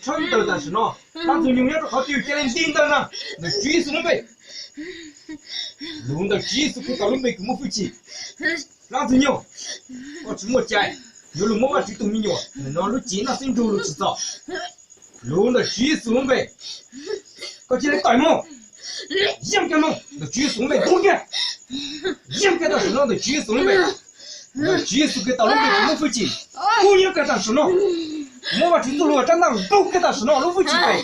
Tshawb ntawm tam sim no, Dab Ntxwg Nyoog nyob rau qhov twg cia li nti ntawm na, ntawm Tswv Yexus lub npe. Lug ntawm Tswv Yexus Khetos lub npe kws muaj hwj chim. Dab Ntxwg Nyoog, koj tsis muaj cai yuav lug muab Vajtswv tug me nyuam no lub cev noj xwb nrug lug tsim txom. Lug ntawm Tswv Yexus lub npe, koj cia li tawm moog. Yeej kag moog ntawm Tswv Yexus lub npe, ntuag kiag. Yeej kag tam sim no ntawm Tswv Yexus lub npe. Ntawm Tswv Yexus Khetos lub npe kws muaj hwj chim, kub hnyiab kag tam sim no. Muab Vajtswv txuj lug tsaab ntaaj ntuag kag tam sim no, lub hwj chim phem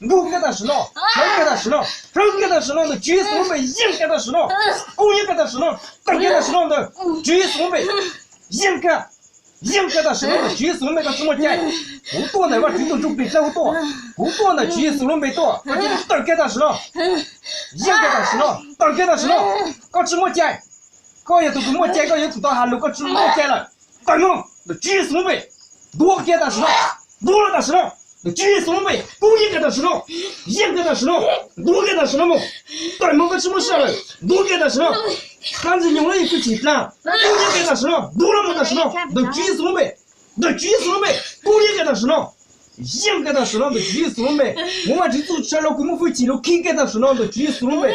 ntuag kag tam sim no, hlawv kag tam sim no, hlawv kag tam sim no ntawm Tswv Yexus lub npe, yeej kag tam sim no, kub hnyiab kag tam sim no, tawm kag tam sim no ntawm Tswv Yexus lub npe, yeej kag. Yeej kag tam sim no ntawm Tswv Yexus lub npe, koj tsis muaj cai. Kuv tuaj ntawm Vajtswv tug Ntsuj Plig dlawb huv tuaj, kuv tuaj ntawm Tswv Yexus lub npe tuaj, koj cia li tawm kag tam sim no. Yeej kag tam sim no, tawm kag tam sim no. Koj tsis muaj cai. Koj yog tug kws muaj cai, koj yuav tsum tau has lug, koj tsis muaj cai lawm. Tawm moog ntawm Tswv Yexus lub npe. Ntuag kag tam sim no, ntuag lawm tam sim no ntawm Tswv Yexus lub npe, kub hnyiab kag tam sim no. Yeej kag tam sim no, ntuag kag tam sim no moog. Tawm moog, koj tsis muaj sij hawm lawm, ntuag kag tam sim no. Dab Ntxwg Nyoog lub hwj chim dlaag, kub hnyiab kag tam sim no, ntuag lawm moog tam sim no ntawm Tswv Yexus lub npe. Ntawm Tswv Yexus lub npe, kub hnyiab kag tam sim no. Yeej kag tam sim no ntawm Tswv Yexus lub npe. Muab Vajtswv txuj lug tsaab ntuag kws muaj hwj chim lug khib kag tam sim no ntawm Tswv Yexus lub npe.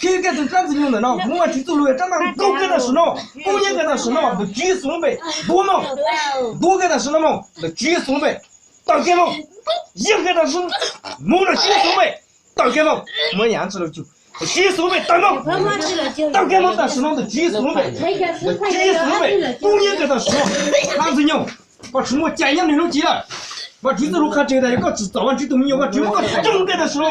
Khib kag tug Dab Ntxwg Nyoog ntawm no, muab Vajtswv txuj lug tsaab ntaaj ntuag kag tam sim no, kub hnyiab kag tam sim no ntawm Tswv Yexus lub npe. Ntuag moog, ntuag kag tam sim no moog ntawm Tswv Yexus lub npe. Tawm kag moog, yeej kag tam sim no moog ntawm Tswv Yexus lub npe. Tawm kag moog, muab yav tsi lug cug, ntawm Tswv Yexus lub npe tawm moog. Tawm kag moog tam sim no ntawm Tswv Yexus lub npe. Ntawm Tswv Yexus lub npe, kub hnyiab kag tam sim no. Dab Ntxwg Nyoog, koj tsis muaj cai nyob nwg lub cev lawm. Vajtswv txuj lug qha tseg tas yog koj tsim txom Vajtswv tug me nyuam, Vajtswv muab koj tsoog kag tam sim no.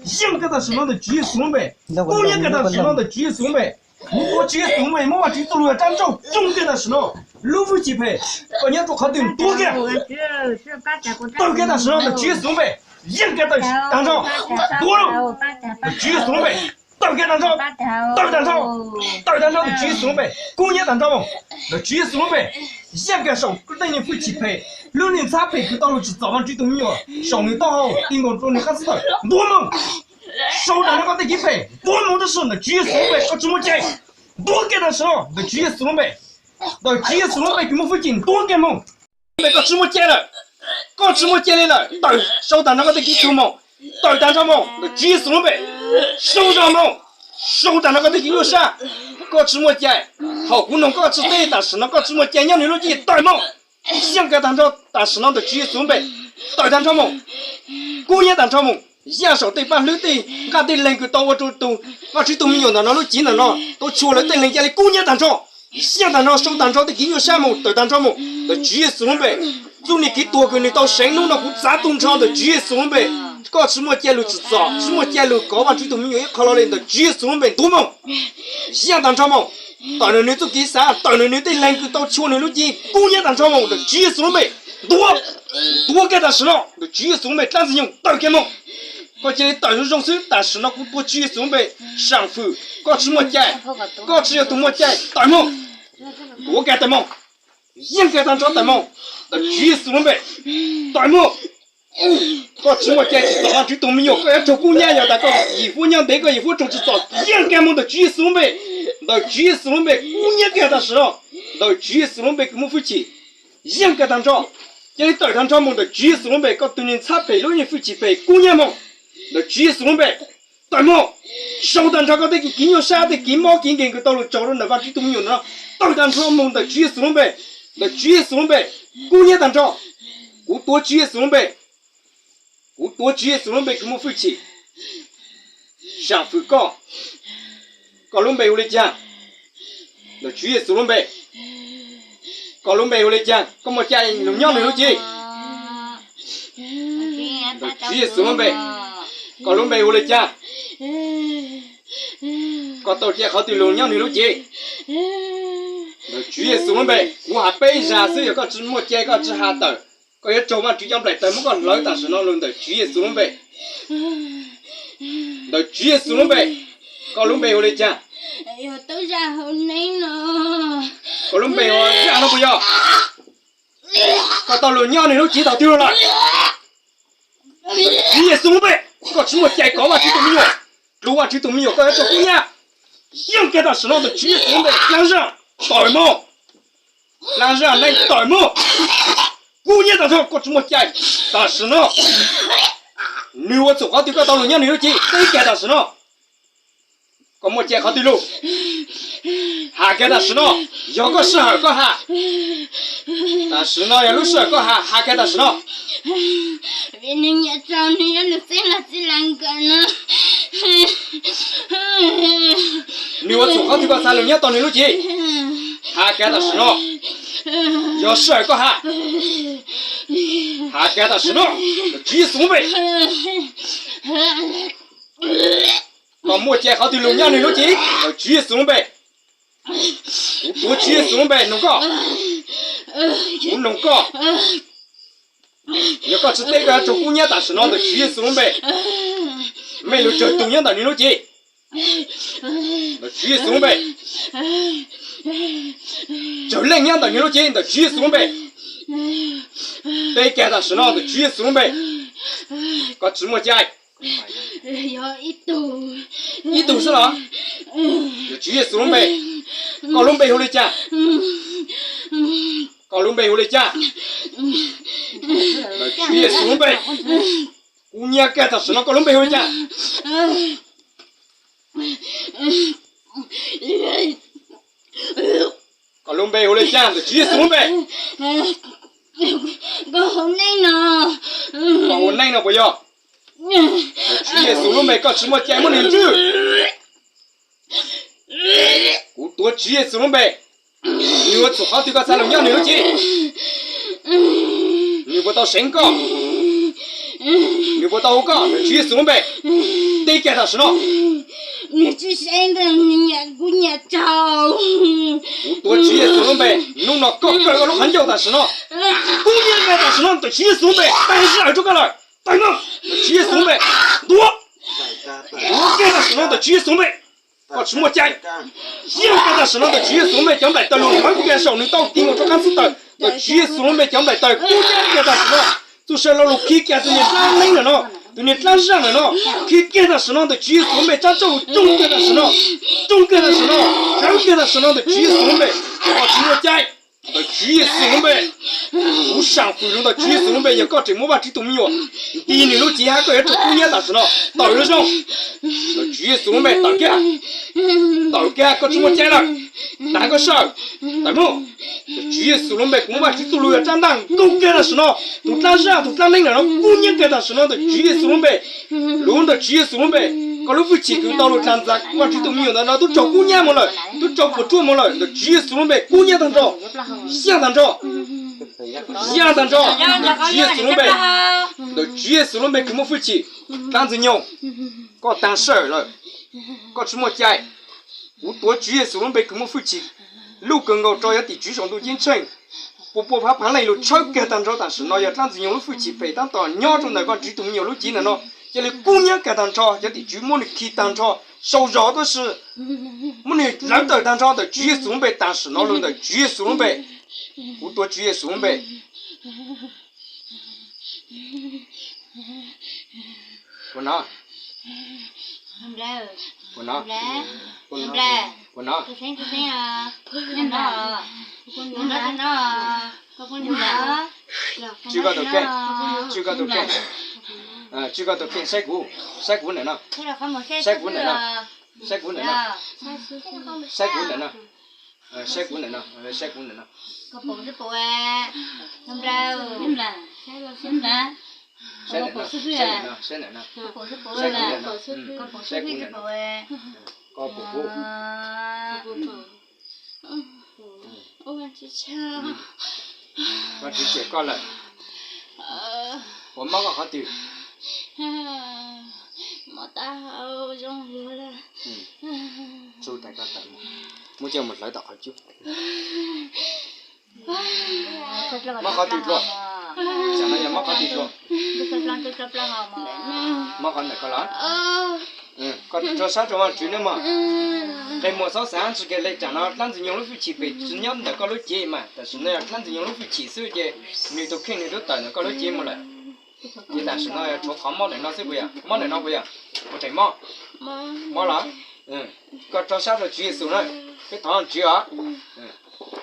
Yeej kag tam sim no ntawm Tswv Yexus lub npe. Kub hnyiab kag tam sim no ntawm Tswv Yexus lub npe. Kuv tuav Tswv Yexus lub npe, muab Vajtswv txuj lug tsaab ntuag tsoog kag tam sim no. Lub hwj chim phem, koj nyob rau qhov twg ntuag kag. Tawm kag tam sim no ntawm Tswv Yexus lub npe. Yeej kag tag nrho, tuav lug ntawm Tswv Yexus lub npe. Tawm kag tag nrho, tawm tag nrho, tawm tag nrho ntawm Tswv Yexus lub npe. Kub hnyiab tag nrho moog ntawm Tswv Yexus lub npe. Yeej kag saum tej neeg hwj chim phem, lub neej ntxhab phem kws tau lug tsim txom Vajtswv tug me nyuam saum nwg taub hau ti nkaus rua nwg qab xib tawm, ntuag moog. Sau tag nrho koj tej kev phem, ntuag moog tab sis ntawm Tswv Yexus lub npe, koj tsis muaj cai. Ntuag kag tam sim no ntawm Tswv Yexus lub npe. Ntawm Tswv Yexus lub npe kws muaj hwj chim, ntuag kag moog. Npe koj tsis muaj cai lawm, koj tsis muaj cai li lawm, tawm, sau tag nrho koj tej kev txhaum moog. Tawm tag nrho moog ntawm Tswv Yexus lub npe. Sau zog moog, sau tag nrho koj tej kev nyuaj sab. Koj tsis muaj cai, thaum kuv noog koj tsi teb tam sim no koj tsis muaj cai nyob nwg lub cev, tawm moog. Yeej kag tag nrho tam sim no ntawm Tswv Yexus lub npe. Tawm tag nrho moog. Kub hnyiab tag nrho moog. Yaj saum tej paaj hlwb tej nqaj tej leeg kws tau ua rua tug Vajtswv tug me nyuam ntawm no lub cev ntawm no, tau tshua lawv tej leeg ca le kub hnyiab tag nrho. Yeej tag nrho, sau tag nrho tej kev nyuaj sab moog, tawm tag nrho moog ntawm Tswv Yexus lub npe. Txuj niag kev tuag kws nwg tau seev hnub no kuv txav tu nrho ntawm Tswv Yexus lub npe. Koj tsis muaj cai lug tsim txom, tsis muaj cai lug kov Vajtswv tug me nyuam ib qho lo li ntawm Tswv Yexus lub npe, ntuag moog. Yeej tag nrho moog. Tawm ntawm nwg txuj kev xav, tawm ntawm nwg tej leeg kws tau tshua nwg lub cev, kub hnyiab tag nrho moog ntawm Tswv Yexus lub npe. Ntuag, ntuag kag tam sim no ntawm Tswv Yexus lub npe. Dlaab Ntxwg Nyoog, tawm kag moog. Koj cia li tawm zoo zoo xwb, tam sim no kuv tuav Tswv Yexus lub npe, saam fwm, koj tsis muaj cai, koj tsis yog tug muaj cai, tawm moog. Ntuag kag tawm moog. Yeej kag tag nrho, tawm moog ntawm Tswv Yexus lub npe. Tawm moog. Koj tsis muaj cai tsim txom Vajtswv tug me nyuam, koj yuav raug kub hnyiab, yog tas koj yim huab nyob ntev koj yim huab raug tsim txom, yeej kag moog ntawm Tswv Yexus lub npe. Ntawm Tswv Yexus lub npe kub hnyiab kag tam sim no. Ntawm Tswv Yexus lub npe kws muaj hwj chim, yeej kag tag nrho. Cia li tawm tag nrho moog ntawm Tswv Yexus lub npe, koj tug neeg ntxhab phem lub neej hwj chim phem kub hnyiab moog ntawm Tswv Yexus lub npe. Tawm moog. Sau tag nrho koj tej kev nyuaj sab, tej kev mob kev nkeeg kws tau lug tsaug rau ntawm Vajtswv tug me nyuam no, tawm tag nrho moog ntawm Tswv Yexus lub npe. Ntawm Tswv Yexus lub npe kub hnyiab tag nrho. Kuv tuav Tswv Yexus lub npe, kuv tuav Tswv Yexus lub npe kws muaj hwj chim, saam fwm koj. Koj lub npe hu li caag? Ntawm Tswv Yexus lub npe, koj lub npe hu li caag? Koj muaj cai lug nyob nwg lub cev? Ntawm Tswv Yexus lub npe, koj lub npe hu li caag? Koj tau cai qhov twg lug nyob nwg lub cev? Ntawm Tswv Yexus lub npe, kuv has peb zag xwb, yog koj tsis muaj cai koj tsis has tawm, koj yuav raug Vajtswv cov nplaim taws muab koj hlawv tam sim no lug ntawm Tswv Yexus lub npe. Ntawm Tswv Yexus lub npe, koj lub npe hu li caag? Koj lub npe hu zaj no puas yog? Koj tau lug nyob nwg lub cev thaum twg lawm? Tswv Yexus lub npe, koj tsis muaj cai kov Vajtswv tug me nyuam, lug Vajtswv tug me nyuam koj yuav raug kub hnyiab. Yeej kag tam sim no ntawm Tswv Yexus lub npe, dlaab zaj, tawm moog. Dlaab zaj, neeg tawm moog. Kub hnyiab tag nrho, koj tsis muaj cai. Tam sim no, nws ua txhaum qhov twg koj tau lus nyob nws lub cev, teb kiag tam sim no. Koj muaj cai qhov twg lus, has kiag tam sim no. Yog koj sij hawm koj has, tam sim no yog lub sij hawm koj has, has kiag tam sim no. Vim nws nyiam rau nws yuav lus txeeb los txij las nkawm no. Nws ua txhaum qhov twg koj txhaj lus nyob tau nws lub cev, has kiag tam sim no. Yog sij hawm koj has, has kiag tam sim no. Ntawm Tswv Yexus lub npe, koj muaj cai qhov twg lus nyob nws lub cev, ntawm Tswv Yexus lub npe. Kuv tuav Tswv Yexus lub npe nug koj, kuv nug koj. Yog koj tsis teb koj yuav raug kub hnyiab tam sim no ntawm Tswv Yexus lub npe. Mej lug tsawg tug nyob ntawm nws lub cev, ntawm Tswv Yexus lub npe. Tsawg leej nyob ntawm nws lub cev ntawm Tswv Yexus lub npe. Teb kiag tam sim no ntawm Tswv Yexus lub npe. Koj tsis muaj cai. Ib tug xwb los? Ntawm Tswv Yexus lub npe. Koj lub npe hu li cas? Koj lub npe hu li cas? Ntawm Tswv Yexus lub npe. Kuv nyiag kiag tam sim no koj lub npe hu li cas? Koj lub npe hu li cas ntawm Tswv Yexus lub npe? Koj hu neej no puas yog? Ntawm Tswv Yexus lub npe koj tsis muaj cai muab nws ntswj. Kuv tuav Tswv Yexus lub npe, nws ua txhaum qhov twg koj txhaj lug nyob nws lub cev? Nws puas tau seev koj? Nws puas tau hu koj ntawm Tswv Yexus lub npe? Teb kiag tam sim no. Nws tsis seev ntag, kuv nyiam rau. Kuv tuav Tswv Yexus lub npe, hnub no koj kaw koj lub qhov ncauj tam sim no. Kub hnyiab kiag tam sim no ntawm Tswv Yexus lub npe, tag sij hawm rau koj lawm. Tag no, ntawm Tswv Yexus lub npe, ntuav. Ntuav kiag tam sim no ntawm Tswv Yexus lub npe. Koj tsis muaj cai. Yeej kiag tam sim no ntawm Tswv Yexus lub npe cov nplaim taws lug nthawv kiag saum nws tau ti mus rau qab xib taws. Ntawm Tswv Yexus lub npe cov nplaim taws kub hnyiab kiag tam sim no. Txuj sa lo lug khib kiag tus niag dlaab neeb ntawm no, tus niag dlaab zaj ntawm no, khib kiag tam sim no ntawm Tswv Yexus lub npe. Tsab txauj lug tsoo kiag tam sim no, tsoo kiag tam sim no, rhawv kiag tam sim no ntawm Tswv Yexus lub npe. Koj tsis muaj cai. Ntawm Tswv Yexus lub npe, kuv sam fwm lug ntawm Tswv Yexus lub npe, yog koj tseem muaj Vajtswv tus me nyuam nti nws lub cev hab koj yuav raug kub hnyiab tam sim no. Tawm lub zoo, ntawm Tswv Yexus lub npe tawm kiag, tawm kiag, koj tsis muaj cai lawm. Tag koj sij hawm, tawm mus. Ntawm Tswv Yexus lub npe kuv muab Vajtswv txuj lug yog tsab ntaj nkaug kiag tam sim no. Tus dlaab zaj tus dlaab neeb ntawm no kub hnyiab kiag tam sim no ntawm Tswv Yexus lub npe. Lug ntawm Tswv Yexus lub npe, koj lub hwj chim kws tau lug dlaag ntxag Vajtswv tus me nyuam ntawm no tub raug kub hnyiab mus lawm, tub raug puas tsuaj mus lawm. Ntawm Tswv Yexus lub npe kub hnyiab tag nrho, yaaj tag nrho, yaaj tag nrho. Ntawm Tswv Yexus lub npe, ntawm Tswv Yexus lub npe kws muaj hwj chim, dlaab ntxwg nyoog, koj taag sij hawm lawm, koj tsis muaj cai. Kuv tuav Tswv Yexus lub npe kws muaj hwj chim luj kawg nkaus rau yav tim tswv saum ntuj ceeb tsheej, puas pua phab phaav leej lug tshawb kiag tag nrho tam sim no. Yog dlaab ntxwg nyoog lub hwj chim phem taab tom nyob rau ntawm koj Tswv Yexus tus me nyuam lub cev ntawm no, cia li kub hnyiab kiag tag nrho, yav tim tswv muab nws khi tag nrho, sau zog tuab si, muab nws lawv tawm tag nrho ntawm Tswv Yexus lub npe tam sim no lug ntawm Tswv Yexus lub npe. Kuv tuav Tswv Yexus lub npe. Puas hnov? Puas hnov? Puas hnov? Tswj koj tus kheej, tswj koj tus kheej, tswj koj tus kheej, saib kuv, saib kuv ntawm no, saib kuv ntawm no, saib kuv ntawm no, saib kuv ntawm no, saib kuv ntawm no, saib ntawm no, saib ntawm no, saib kuv ntawm no, saib kuv ntawm no, koj pum kuv. Koj tsis cem koj lawm. Puas mob koj qhov twg? Mob taub hau zoo li lawm. Tsu tais koj tawm mus, muab coj mus hlawv tom qhov cub. Mob qhov twg dlua? Tsam no yog mob qhov twg dlua? Mob qhov ntawm koj los? Koj rau sab rau Vaajtswv nawb mog. Qe muag xob xaav tsi ke le, tsam no dlaab ntxwg nyoog lub hwj chim pem tsi nyob ntawm koj lub cev mas, tam sim no yog dlaab ntxwg nyoog lub hwj chim xwb ces nwg tus kheej nwg tub tawm ntawm koj lub cev mus lawm. Ces tam sim no yog tshuav qhov mob ntawm no xwb puas yog? Mob ntawm no puas yog? Puas tseem mob? Mob los? Koj rau sab rau Tswv Yexus na, peb thov Tswv os.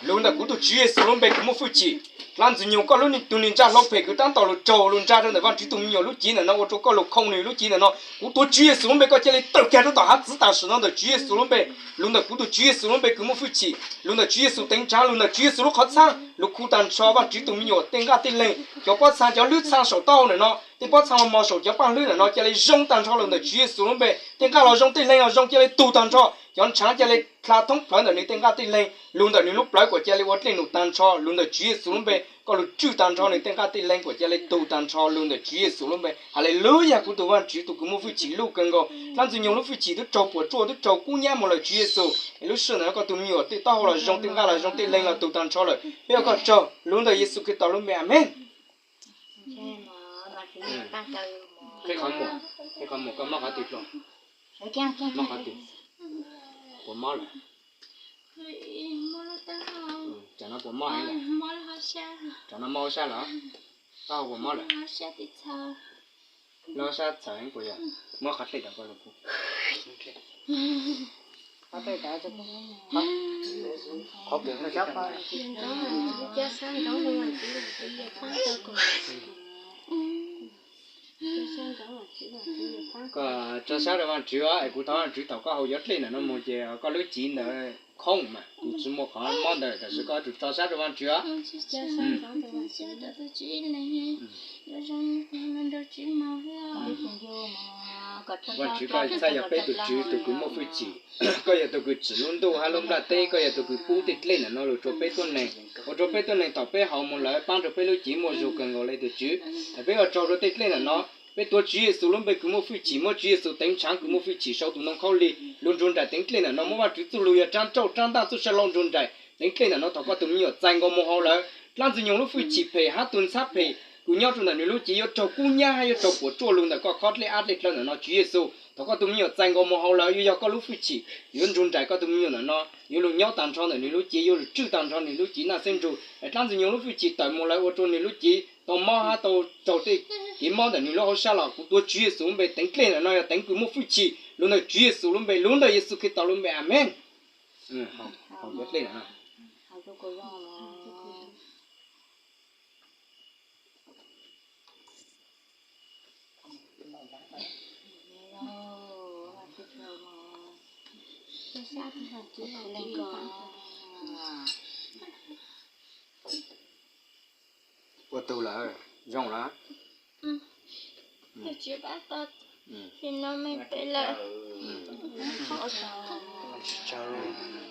Lug ntawm kuv tus Tswv Yexus lub npe kws muaj hwj chim, Dlaab Ntxwg Nyoog, koj lub niag tug niag ntsaj hlau phem kws taab tom lug raug lug nrag rau ntawm Vaajtswv tug me nyuam lub cev ntawm no ua rau koj lug khoom nwg lub cev ntawm no, kuv tuav Tswv Yexus lub npe koj ca le tawm kag rau tom haav txwv tam sim no ntawm Tswv Yexus lub npe. Lug ntawm kuv tug Tswv Yexus lub npe kws muaj hwj chim, lug ntawm Tswv Yexus teev tsaav, lug ntawm Tswv Yexus lub qhov txhaab, lug khu taag nrho Vaajtswv tug me nyuam tej nqaj tej leeg, cov pob txha cov hlwb txha saum taub hau ntawm no, tej pob txha mos mos saum cov paaj hlwb ntawm no ca le zoo taag nrho lug ntawm Tswv Yexus lub npe. Tej nqaj los zoo tej leeg los zoo ca le tug taag nrho, cov ntshaav ca le dlha thoob plawg ntawm nwg tej nqaj tej leeg, lug ntawm nwg lub plawv kuas ca le ua dlej num taag nrho lug ntawm Tswv Yexus lub npe. Koj lug tswj taag nrho nwg tej nqaj tej leeg kuas ca le tug taag nrho lug ntawm Tswv Yexus lub npe. Haleluyas, kuv tug Vaajtswv tug kws muaj hwj chim luj kawg nkaus. Dlaab Ntxwg Nyoog lub hwj chim twb raug puam tsuaj twb raug kub nyab moog lawm Tswv Yexus, es lub sij hawm ntawm no koj tug me nyuam tej taub hau los zoo tej nqaj los zoo tej leeg los tug taag nrho lawm, peb ua koj tsaug lug ntawm Yexus Khetos lub npe, amees. Qhib qhov muag, qhib qhov muag, koj mob qhov twg dlua? Mob qhov twg? Puas mob lawm? Tsam no puas mob heev lawm? Tsam no mob hauv sab lawm? Taub hau puas mob lawm? Lub sab txhawv heev puas yog? Muab qhov dlej rau koj lug pub. Koj tso sab rau Vaajtswv os, es kuv thov Vaajtswv thaum koj haus cov dlej ntawm no moog ces koj lub cev ntawd khoom mas kuv tsi muaj qhov mob ntawd, tab sis koj tsum tso sab rau Vaajtswv os. Vaajtswv, koj txhaj yog peb tug Tswv, tug kws muaj hwj chim. Koj yog tug kws tsim lub ntuj hab lub nplaj teb, koj yog tug kws pub tej dlej ntawm no lug rua peb tuab neeg, ua rua peb tuab neeg thaum peb haus moog lawm paab rua peb lub cev muaj zug kawg nkaus le tug Tswv. Es peb ua tsaug rua tej dlej ntawm no, peb tuav Tswv Yexus lub npe kws muaj hwj chim, muab Tswv Yexus teev tshaav kws muaj hwj chim sau tus ntoo khaub lig lug nrug nraim teev dlej ntawm no, muab Vaajtswv txuj lug yog rab nrauj rab ntaj txuj sa hlau nrug nraim teev dlej ntawm no. Thaum koj tug me nyuam txais nkaus moog haus lawm, dlaab Ntxwg Nyoog lub hwj chim phem hab tug ntxhab phem kws nyob rua ntawm nwg lub cev yuav raug kub nyab hab yuav raug puam tsuaj lug ntawm koj khob dlej ab dlej dlawv ntawm no Tswv Yexus. Thaum koj tug me nyuam txais nkaus moog haus lawm, yuav yog koj lub hwj chim yuav nrug nraim koj tug me nyuam ntawm no, yuav lug nyob taag nrho ntawm nwg lub cev, yuav lug tswj taag nrho nwg lub cev naj xeeb ntsug. Es dlaab Ntxwg Nyoog lub hwj chim tawm moog lawm ua rua nwg lub cev tau mob hab tau raug tej kev mob ntawm nwg lub hauv sab los kuv tuav Tswv Yexus lub npe teev dlej ntawm no yog teev kws muaj hwj chim lug ntawm Tswv Yexus lub npe, lug ntawm Yexus Khetos lub npe, amees. Ua tug lawm, zoo lawm. Tsis tsaug.